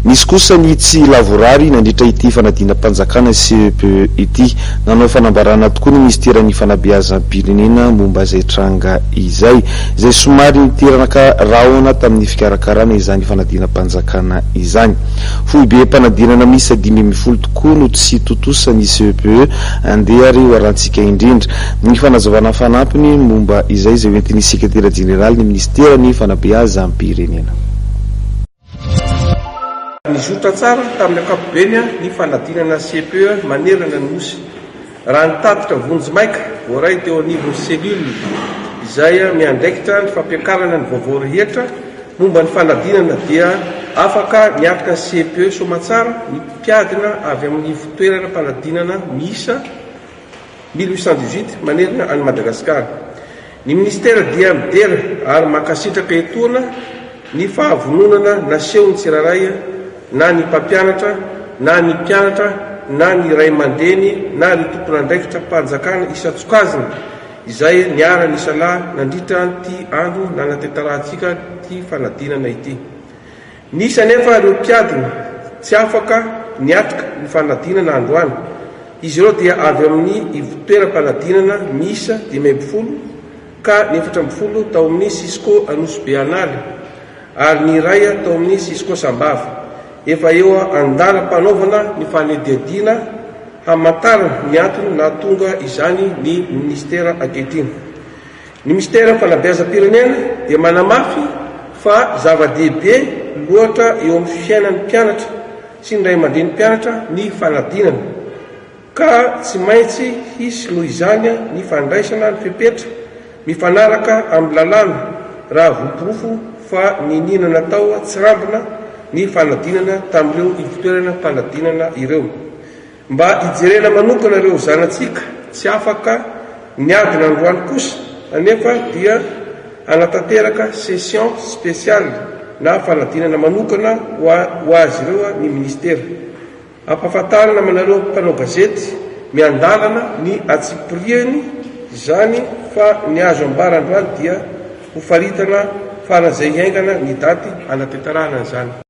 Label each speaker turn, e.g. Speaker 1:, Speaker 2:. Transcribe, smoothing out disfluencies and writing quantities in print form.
Speaker 1: Nisy kosa ny tsy lavorary nandritra ity fanadinam-panjakana CEPE ity. Nanao fanambarana tokoa ny minisiteran'ny fanabeazam-pirenena momba izay tranga izay, izay somary niteranaka rahona tamin'ny fikarakarana izany fanadinam-panjakana izany. Foibem-panadinana miisa 15 tokoa no tsy tontosa ny CEPE. Andeha ary ho arahantsika indrindra ny fanazavana fanampiny momba izay izay hoentin'ny sekretera jeneralin'ny minisiteran'ny fanabeazam-pirenena.
Speaker 2: Nizotra tsara tamin'ny ankapobeny ny fanadinana CPE manerana ny Nosy. Raha ny tatitra vonjimaika voaray teo anivon'ny cellule izay miandraikitra ny fampiakarana ny vaovao rehetra momba ny fanadinana dia afaka niatrika ny CPE soamatsara ny mpiadina avy amin'ny ivontoeranam-panadinana miisa 1818 manerana an'i Madagasikara. Ny minisitera dia midera ary mankasitraka etoana ny fahavononana nasehon'ny tsirairay na ny mpampianatra na ny mpianatra na ny ray aman-dreny na ireo tompon'andraikitra-panjakana isan-tsokajiny izay niara-nisalahy nandritra ity andro nanatanterahantsika ity fanadinana ity. Nisy anefa ireo mpiadina tsy afaka niatrika ny fanadinana androany. Izy ireo dia avy amin'ny ivontoeram-panadinana miisa 15 ka ny 14 tao amin'ny Cisco Anosibe An'Ala ary ny iray tao amin'ny Cisco Sambava. Efa eo an-dalam-panaovana ny fanadihadiana hamantarana ny antony nahatonga izany ny minisitera ankehitriny. Ny minisiteran'ny fanabeazam-pirenena dia manamafy fa zava-dehibe loatra eo amin'ny fiainan'ny mpianatra sy ny ray aman-drenin'ny mpianatra ny fanadinana ka tsy maintsy hisy noho izany ny fandraisana ny fepetra mifanaraka amin'ny lalàna raha voaporofo fa niniana natao tsirambina ny fanadinana tamin'ireo ivontoeranam-panadinana ireo. Mba hijerena manokana ireo zanatsika tsy afaka niadina androany kosa anefa dia hanatanteraka session spéciale na fanadinana manokana ho azy ireo ny minisitera. Ampahafantarina aminareo mpanao gazety miandalana ny antsipiriany izany fa ny azo ambara androany dia ho faritana faran'izay haingana ny daty hanatanterahana an'izany.